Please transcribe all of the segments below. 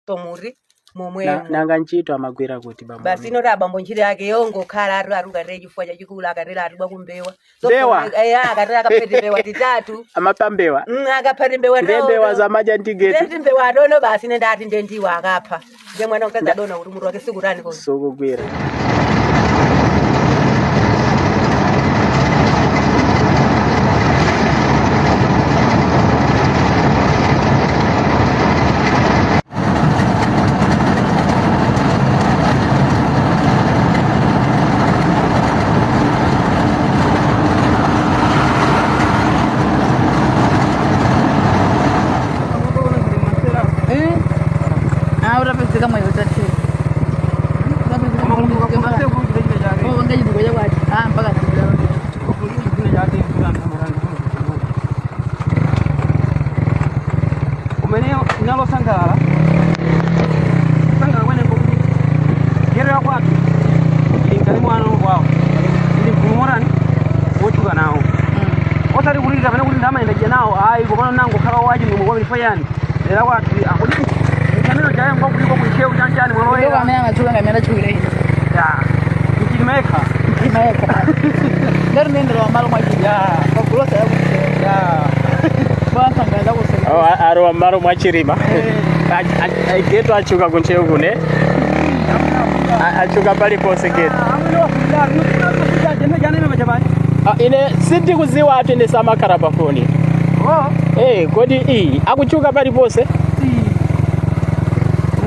Tomuti momwemo. Nanga ntchito amagwira kuti bambo? Basi inoti abambo ntchito yake yongokhala atu atukatire chifukwa chachikulu akatera atubwa kumbewa. Mbewa? Eya, akatera akaphete mbewa titatu. Amapha mbewa? Akaphati mbewa. Ndiye mbewa zamadya ndi getu. Ndeti mbewa adono basi nenda ati ndendiwa akapha. Ndiye mwana mkazi adona kuti mutu wake sikutani kodi. Sukugwira. Ah, utapezeka mweyo utathe. Ah, mpaka Umene nalosangalala sangalala kwene kuti gero yakwathu ili mkati mwano kwawo ili mgulu morani wochuka nawo, osati kuti kapena kuti ndamayenda nawo, ayi, kopano nango khala wachi mwe kwamene fayani lera kwathu akuti mchaneno chaye ngwakuliko kuichewu chanchani Ndio. mwaloyera. Amene amachuka ngamene achukira ine. Ya, mchilimeka. Imaeka. Ndari nendera wamalo mwachi. Ya. Pagulosa yakusewa. Ya. Bwasangaza kuseka. Oh, arowa mmalo mwa Chilima. Getu achuka kunchewu kune. Achuka paliponse getu. Amene wafuilatu chanene pachapani. Ah, ine sindikuziwa ati ine samakhala pa foni. Oh. Eh, kodi iyi akuchuka paliponse?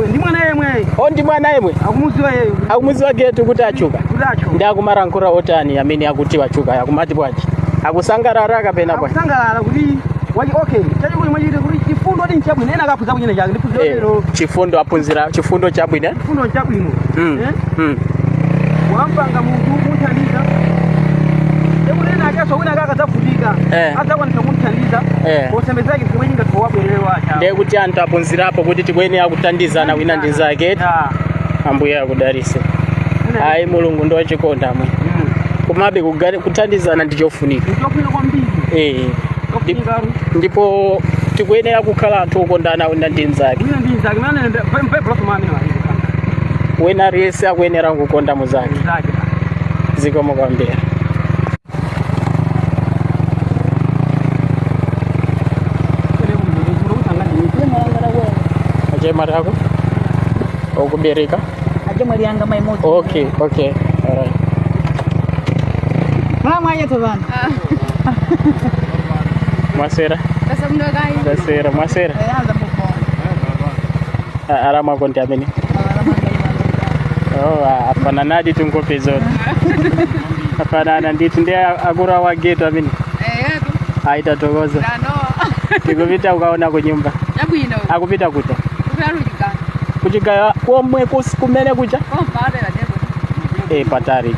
Ndi mwana yemwe. O, ndi mwana yemwe. Akumuziwa yeyo. Akumuziwa getu kuti achuka. Kuti achuka. Ndi akumalankhula otani amene akuti wachuka? Akumati bwanji? Akusangalala kapena bwanji? Akusangalala kuti wachi okay chachikulu mwachite kuti chifundo ati nchabwino, ena akaphunza kunyena chake ndiphunzira lero. Chifundo aphunzira chifundo chabwino, eh? Chifundo nchabwino. Eh? Wampanga munthu kumuthandiza ekuti ena akeso wina ake akadzavutika adzakwanisa kumuthandiza posembezake chimwe chingatho wabwerere wacha. Ndiye kuti anthu aphunzirapo kuti tikuyenera kuthandizana wina ndi nzake. Ya. Ambuye akudalise. Ayi, Mulungu ndi wachikonda mwe. Komabe kuthandizana ndi chofunika. Nchofunika kwambiri. Chofunika. Ndipo tikuyenera kukhala anthu okondana wina ndi nzake. Wina ndi nzake mane mbaibulo somamene Wina aliyense akuyenera kukonda muzake. Nzake. Zikomo kwambiri. Achemwali ako okubereka? Achemwali yanga mai moja. Okay, alright. Mwa mwaye tobana. Mwaswera? Taswera, mwaswera? Eh, anza mbuko. Alama ako ndi amene? Oh, afananadi tunkope zote, afanana ndithu. Ndi akulu awa getu amene? Aitatokoza. Tikupita ukaona kunyumba. Akupita kuta kuchigaya komwe kumene kucha. Eh, patali.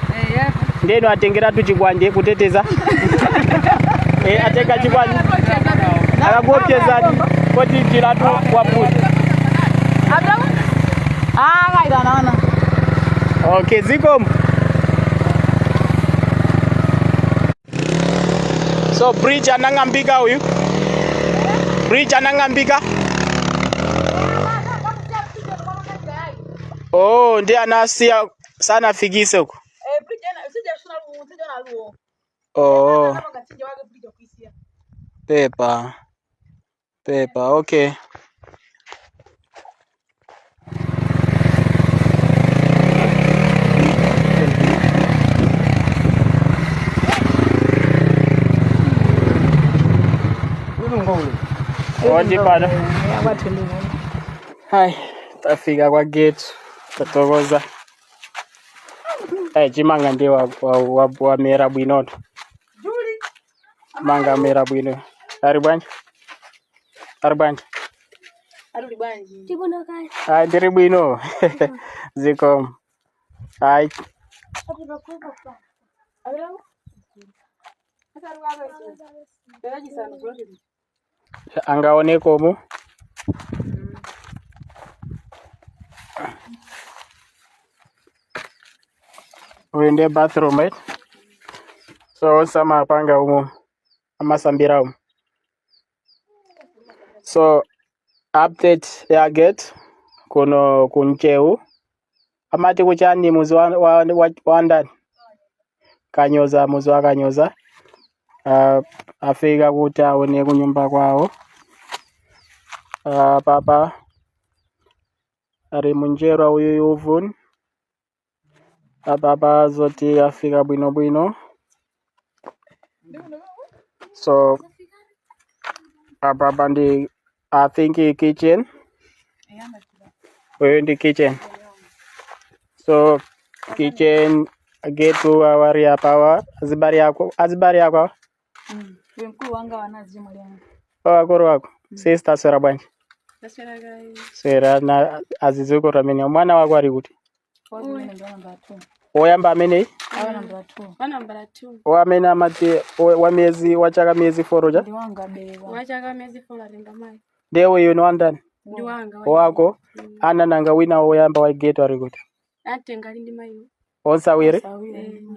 Ndeno atengeratu chikwanje kuteteza. Eh, atenga chikwanje akakuopyezani koti chilatu waputi. Adamu? Ah, ngaida naona. Okay, zikomo. So bridge anang'ambika uyu, bridge anang'ambika. Oh, ndi anasiya sanafikise uko. Eh, bridge ana sija shuna lu, sija na lu. Oh. Kama sija wake bridge kuisia. Pepa pepa, okay. Odi pano. Hai, tafika kwa gate, tatokoza. Eh, chimanga ndi wamera bwinoto. Manga amera bwino. Ari bwanji? Ari bwanji? Aruli bwanji. Ai, ndiri bwino. Zikomo. Ai, angaoneko mu. Uyu ndiye bathroom, right? So onse amapanga umu, amasambira umu. So update ya gate. Kuno kuncheu amati kuchani muzi wa ndani Kanyoza, muzi wa Kanyoza. Afika kuti aone kunyumba kwawo. Papa ari munjerwa uyu yuvuni apapa zoti afika bwinobwino. So apapa ndi I think kitchen, uyu ndi kitchen. So kitchen getu awari apawa azibari ako, azibari ako awa? Uyu mkulu wanga wanazi mwalimu. Akuru wako sister swera bwanji swera na azizukuru amene mwana wako ari kuti woyamba ameneyi Awa namba 2. Wanambala 2. Wamene amati wa miyezi wachaka miyezi 4 ja Ndi wanga beba. Wachaka miyezi 4 atenga mayi. Ndiye uyu ni wandani? Ndi wanga. Wako ana nanga wina woyamba wa getu ari kuti? Atenga ali ndi mayiwo. Onse awiri? Awiri.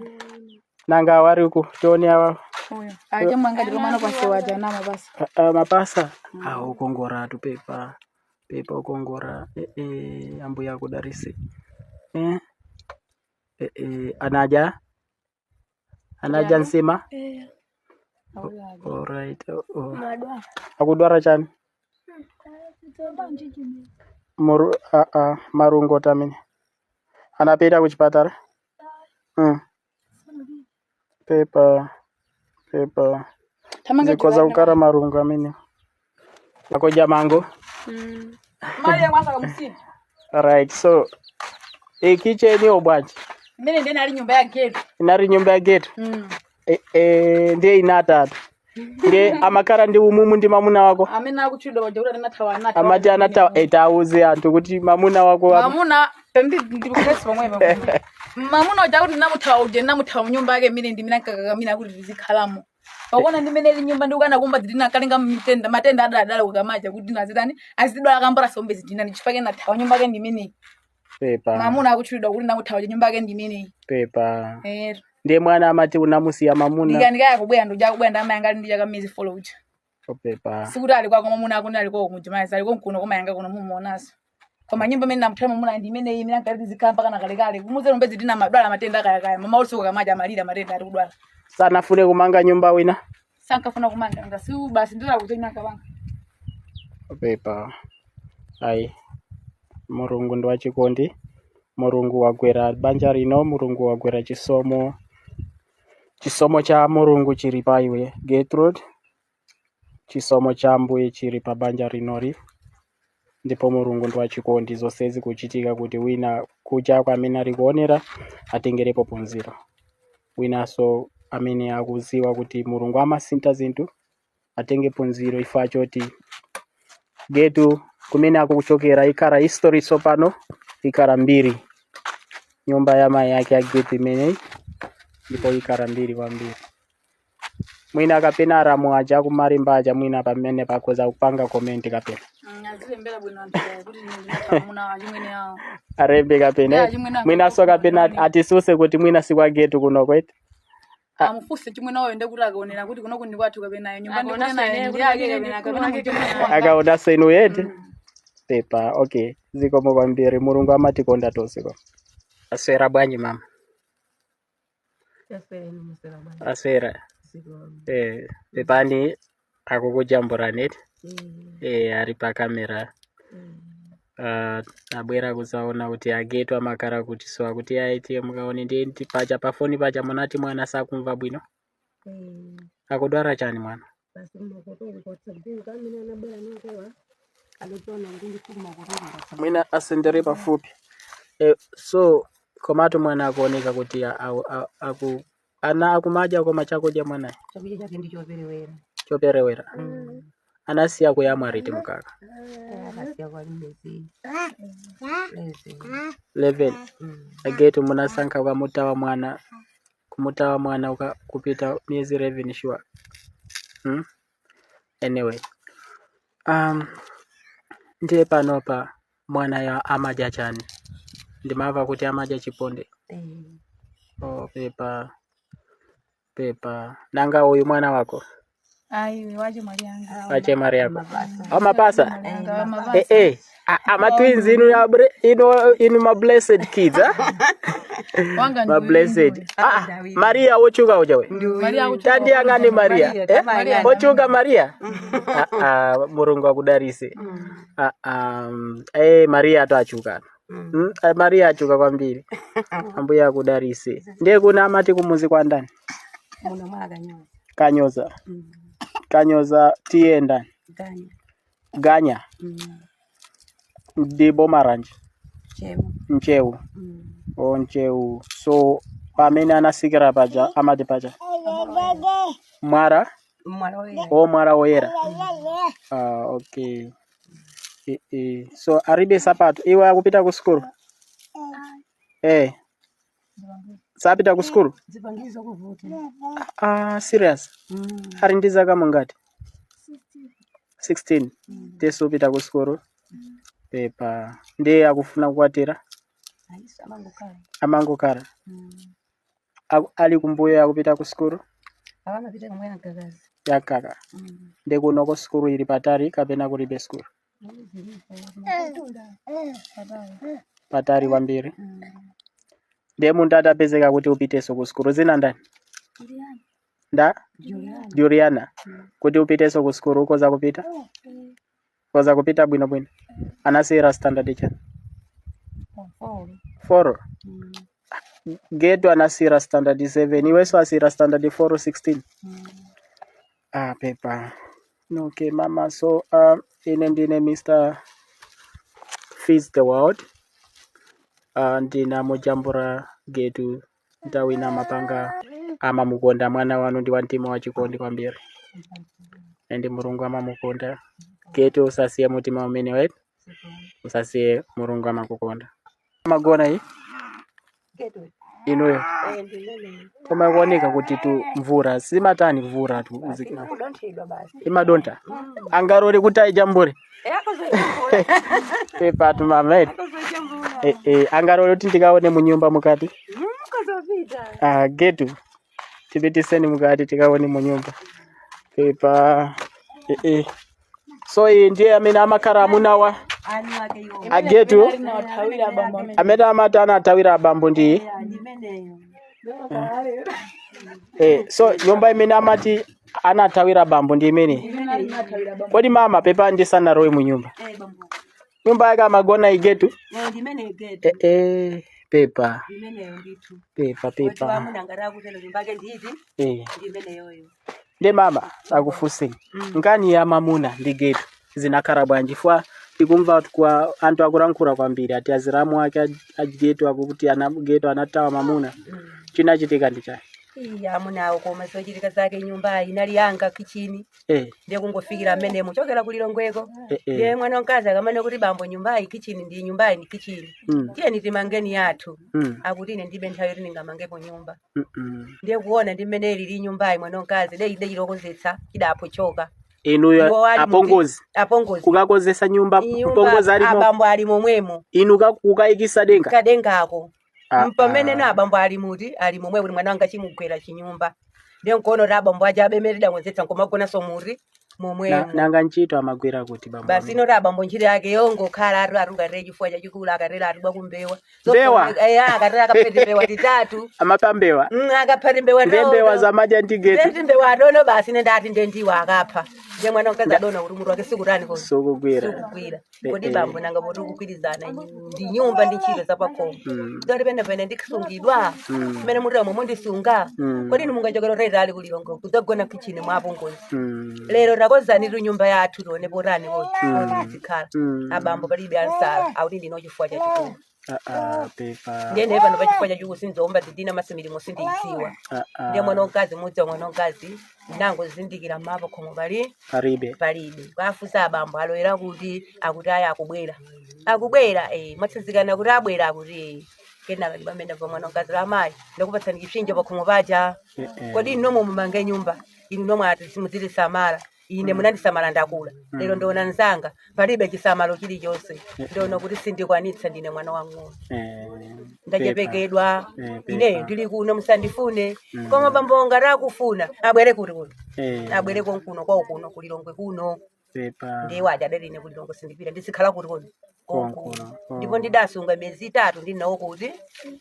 Nanga awari ku tione awa. Uyu. Aje mwanga ndiko mwana kwa waja na mabasa. Mapasa awo ukongora tu pepa pepa ukongora ambuya kudarisi anaja anaja nsima. Alright. Oh. Akudwara chani? Muru, marungo tamene anapita kuchipatala. Pepa pepa Tamanga zikoza kukara marungo amene akoja mango. Mali ya mwanza kamusini. Right, so ikicheni obwanji Mimi ndiye nali nyumba ya getu. Inari nyumba ya getu. Ndiye inatatu ndiye amakara ndi umumu ndi mamuna wako. Amene akuchidwa waja kuti anathawa anathawa. Amati anathawa etauze anthu kuti mamuna wako Mamuna pembi ndikukesi pamwepo. Mamuna waja kuti ndinamuthawa uja ndinamuthawa mnyumba yake mine ndimene ankakakamira kuti tizikhalamo. Pakuona ndimene ili nyumba ndikukana kumba ndinakalinga mitenda matenda adadala kukamaja kuti ndinazitani azidwala kambala sombe zidinani chifukwa nathawa nyumba yake ndimeneyi. Pepa. Mamuna akuchidwa kuti ndinamuthawa uja nyumba yake ndimeneyi. Pepa. Ndiye mwana amati unamusiya mamuna. Ndikandikaya kubwera ndoja kubwera ndamayanga ali ndi chaka miyezi 4 uja. Pepa. Sikuti ali kwako mamuna akuti ali kwako kumujimaiza ali konkuno koma yanga kuno mumuonaso. Koma nyumba imene ndamuthawa mamuna ndi imeneyi imene ankati tizikhala mpaka nakalekale. Kumuzero mbedzi ndina madwala matenda kayakaya. Mama ulisuka kamaja amalira matenda ari kudwala. Sanafune kumanga nyumba wina? Sankafuna kumanga nga si basi ndira kuchenya kabanga. Pepa. Ayi. Mulungu ndi wachikondi. Mulungu wagwera banja rino, Mulungu wagwera chisomo. Chisomo cha Mulungu chiri pa iwe Gertrude. Chisomo cha Ambuye chiri pa banja rinori. Ndipo Mulungu ndi wachikondi zonse zikuchitika kuti wina kucha kwa amene ali kuonera atengerepo phunziro. Winanso amene akuziwa kuti Mulungu amasintha zinthu atenge phunziro ife achoti getu kumene akuchokera ikhala history tsopano ikhala mbiri. Nyumba ya mayi ake ya getu imeneyi ndipo ikhala mbiri kwambiri. Mwina kapena aramu aja akumalimba aja mwina pamene pakoza kupanga comment kapena. Azilembera bwino anthu kuti ndinathawa mamuna achimwene awo. Arembe kapena. Yeah, chimwene ako. Mwinaso kapena atisuse kuti mwina sikwa getu kuno kweti. Amufuse chimwene wawo ende kuti akaonera kuti kuno kundi kwathu kapena nyumba Akaona ndikunena sene, ndi yake kuti kapena ndi kapena mkulu muchimwene wanga. Akaona senu yeti. Pepa, okay. Zikomo kwambiri Mulungu amatikonda tonse kwa. Aswera bwanji mama? Aswera. Pepani akukujamburani eti. Ari pa kamera. Abwera kuzaona kuti agetu amakara kuti so akuti aiti mukaone ndiye ndi pacha pafoni pacha munati mwana sakumva bwino. Akudwara chani mwana? Mwina asendere pafupi. So komatu mwana akuoneka kuti aku ana akumadya koma chakudya mwanayi Chakudya chake ndi choperewera. Choperewera. Anasiya kuyamwa liti mkaka? Akasiya kwali mwezi lezi. 11. Agetu munasankha ukamutawa mwana kumutawa mwana kupita miyezi 11 sure. Anyway. Ndiye panopa mwana ya amadya chani? Ndimamva kuti amadya chiponde. Oh, pepa pepa. Nanga uyu mwana wako? Ayi, wache mwali yanga. Ache mari yako amapasa. Mapasa. Eh, ma twins inu inu inu ma blessed kids, ah? Wanga Ma blessed. Ah, Maria wochuka uja we. Maria uchuka. Tandiyang'ani Maria. Eh? Maria. Ochuka Maria. Ah, ah, Mulungu akudarise. Ah, ah, Maria atu achuka. Maria achuka kwambiri. Ambuye akudarise. Ndiye kuna amati kumuzi kwa ndani. Muno mwakanyoza. Kanyoza. Kanyoza tiye ndani. Ganya. Ganya. Ndi boma ranji. Chemo. Ncheu. O Ncheu. So pamene anasikira paja amati paja. Mwara. Mwala woyera. O mwara woyera. Ah, okay. So aribe sapato. Iwe akupita ku skulu? Eh. Sapita ku skulu? Zipangizo kuvuta. Ah, serious? Ali ndi zaka mungati? 16. Teso upita ku skulu? Pepa. Ndiye akufuna kukwatira? Aisa amangokhala. Amangokhala. Ali kumbuyo akupita ku skulu? Awamapita kumwe yankakazi. Yakaka. Ndi kuno ku skulu ili patali kapena kulibe skulu? Patali kwambiri. Ndiye munthu atapezeka kuti upitenso ku skulu zina ndani? Nda? Juliana. Kuti upitenso ku skulu ukoza kupita? Koza kupita bwino bwino. Anasiyira standard chani? 4. Getu anasiyira standard 7. Iwenso asiyira standard 4 16. Ah, pepa. Okay, mama. So, ine ndine Mr. Feeds the World. Ndinamujambura Getu nthawi ina amapanga amamukonda mwana wanu ndi wamtima wachikondi kwambiri. And Mulungu amamukonda. Getu, usasiye mutima umene wetu. Usasiye, Mulungu amakukonda. Magona iyi inuyo koma ikuoneka kuti tu mvura simatani mvura tu Kudonthedwa basi. Imadonta angarori kuti aijambure pepa tu mama etu. Angarori kuti ndikaone munyumba mukati. Kozopita. Ah, Getu, tipitiseni mukati tikaone munyumba. Pepa. So iyi ndiye amene amakhala amunawa Anu ake iwo. agetu Nawathawira abambo amene. Amene amati anathawira abambo ndi Ndimeneyo. So nyumba imene amati anathawira abambo ndi imene. Imene ali nathawira abambo. Kodi mama, pepa, ndisanalowe mu nyumba. Eh, bambo. Nyumba yake amagona igetu. Eh, ndimeneyo Getu. Pepa. Ndimeneyo ndithu. Pepa. Kuti Pepa. wamuna ngati akutelo nyumba yake nditi ndimeneyoyo. Ndi mama akufunseni nkani ya mamuna ndi Getu zinakhala bwanji fwa tikumva kwa anthu akulankhula kwambiri ati aziramu ake agetu akuti ana Getu anatawa mamuna. Chinachitika ndi chani? Iya, amunawo koma zochitika zake nyumba inali yanga kichini. Ndiye kungofikira amenemo chokera kulilongweko. Ndiye mwana wamkazi akamane kuti bambo, nyumbayi kichini ndi nyumbayi ndi kichini. Tiyeni timangeni yathu. Akuti ine ndibe nthawi yoti ndingamangepo nyumba. Ndiye kuona ndi mmene ilili nyumbayi, mwana wamkazi dei dechilokonzetsa chidaphochoka. Inuyo Iwo ali apongozi apongozi kukakozesa nyumba nyumba mpongozi alimo abambo ali momwemo. Inu kukayikisa denga. Kadengako. Ah, Pamene ah. na abambo ali muti ali momwe kuti mwana wanga chimugwera chinyumba. Ndiye nkono kuti abambo aja abemere dakonzetsa nkomagonanso muti momwemo. Nanga ntchito amagwira kuti bambo Basi amene? ino kuti abambo ntchito yake yongokhala atu atukatire chifuwa chachikulu akatera atubwa kumbewa. Mbewa? Akatera akaphati mbewa titatu. Amapha mbewa? Akaphati mbewa. Ndiye mbewa zamadya ndi Getu. Ndeti mbewa atono basi ine ndati ndiye ndiwo akapha. Ndiye mwana wamkazi adona kuti mutu wake sikutani kodi. Sukugwira. Sikugwira. Kodi bambo nanga poti kugwirizana ndi nyumba ndi ntchito zapakhomo. Ndoti pene pene ndisungidwa. Mmene mutemo mundisunga. Kodi inu mungachokera taitali kulilongo kudzagona kichini mwa apongozi. Lero takozani tu nyumba yathu tione potani kodi tizikhala. Abambo palibe ansala akuti ndino chifukwa chachikulu. Ah, ah, pepa. Ndiye ndiye pano pa chifukwa chachikulu sindiomba zidina masimilimo sindiyidziwa. Ah, ah. Ndiye mwana wamkazi mudzi wa mwana wamkazi nangozindikira mmapo khomo pali Palibe. Palibe. Kwafusa abambo aloera kuti akuti aya akubwera akubwera mwatsanzikana kuti abwera akuti kenaka ndi pamene pa mwana wamkazi la amayi ndakupatsani chipsinjo pakhomo paja. Eh, eh. Kodi inu nomwe mumange nyumba, inu nomwe ati simuzitisamala. Ine munandisamala ndakula. Lero ndiona nzanga palibe chisamalo chilichonse. Ndiona kuti sindikwanitsa, ndine mwana wang'ono. Ndachepekedwa. Ine ndili kuno, musandifune. Koma bambo ngati akufuna abwere kuti kuno. Abwere konkuno kwawo kuno kulilongwe kuno. Pepa. Ndiye waja adati ine kulilongwe sindipita, ndizikhala kuti kuno konkuno. Konkuno. Oh. Ndipo ndidasunga miyezi 3 ndinawo kuti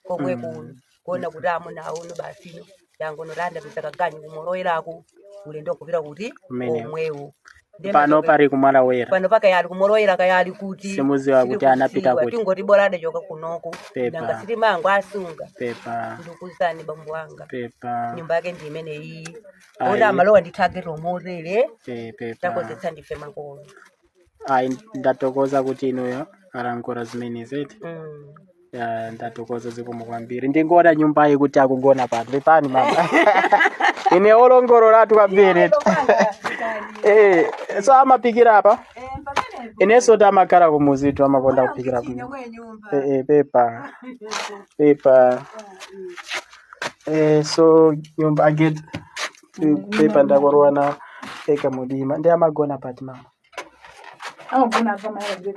komwe kuno kuona kuti amuna auno basino yangono tandapeza kaganyu kumoloweraku ulendo kupita kuti Kumeneko. komwewo. Ndiye Pano pali kumwala wera. Pano pakayali kumolowera kayali kuti Simuziwa kuti anapita kuti. Tingoti bora adachoka kunoko. Pepa. Nanga sitimango asunga. Pepa. Ndikuzani bambo wanga. Pepa. Nyumba yake ndi imene iyi. Ayi. Ona amalowa ndithage tomotere. Pepa. Takozetsa ndife makolo. Ayi, ndatokoza kuti inuyo alangora zimene zeti. Ya, ndatokoza zikomo kwambiri. Ndingoona nyumbayi kuti akugona pano. Pepani mama. Ine olongololatu kwambiri. So amapikira apa? Inenso tamakhala kumuzitu amakonda kuphikira kuno. Pepa. Pepa. So nyumba again pepa ndakorowana eka mudima. Ndi amagona pati mama? Amagona apa mayala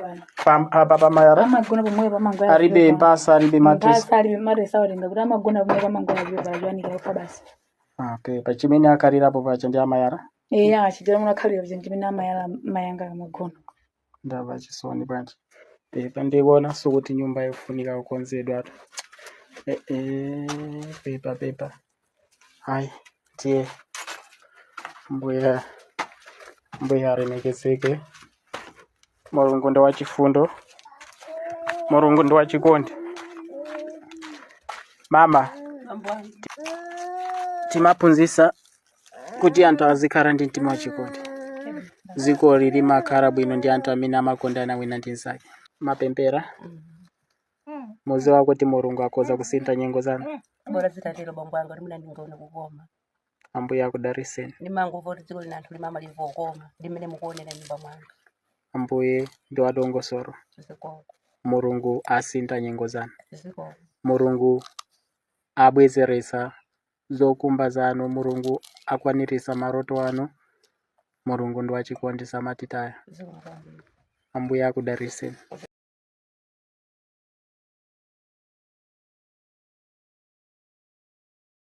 pano. Apa pamayara? Amagona pomwe pamangoya. Aribe mpasa, aribe mattress. Mpasa alibe mattress, awatenga kuti amagona pomwe pamangoya pepala chowanikira kufa basi. Ah, pepa chimene akalirapo pacha ndi amayara. Eya, achitira munakhalira kuti ndimene amayala mayanga amagona. Ndava chisoni bwanji. Pepa, ndikuona sukuti nyumba yofunika kukonzedwa. Pepa pepa. Hayi, tiye mbuya mbuya alemekezeke. Mulungu ndi wachifundo, Mulungu ndi wachikondi. Mama, timaphunzitsa kuti anthu azikhala ndi mtima wachikondi. Dziko limakhala bwino ndi anthu amene amakondana wina ndi mnzake. Mapempera muziwa kuti Mulungu akhoza kusintha nyengo zanu. Bora zitatero bambo anga, kuti muna ndingaone kukoma. Ambuye akudalitseni. Ndimangomva kuti dziko lina anthu limamaliva okoma ndimene mukuonera nyumba mwanga. Ambuye ndi wadongosolo. Zikoko. Mulungu asintha nyengo zanu. Zikoko. Mulungu abwezeresa zokumba zanu. Mulungu akwanirisa maloto anu. Mulungu ndi wachikondi samatitaya. Zikoko. Ambuye akudalitseni.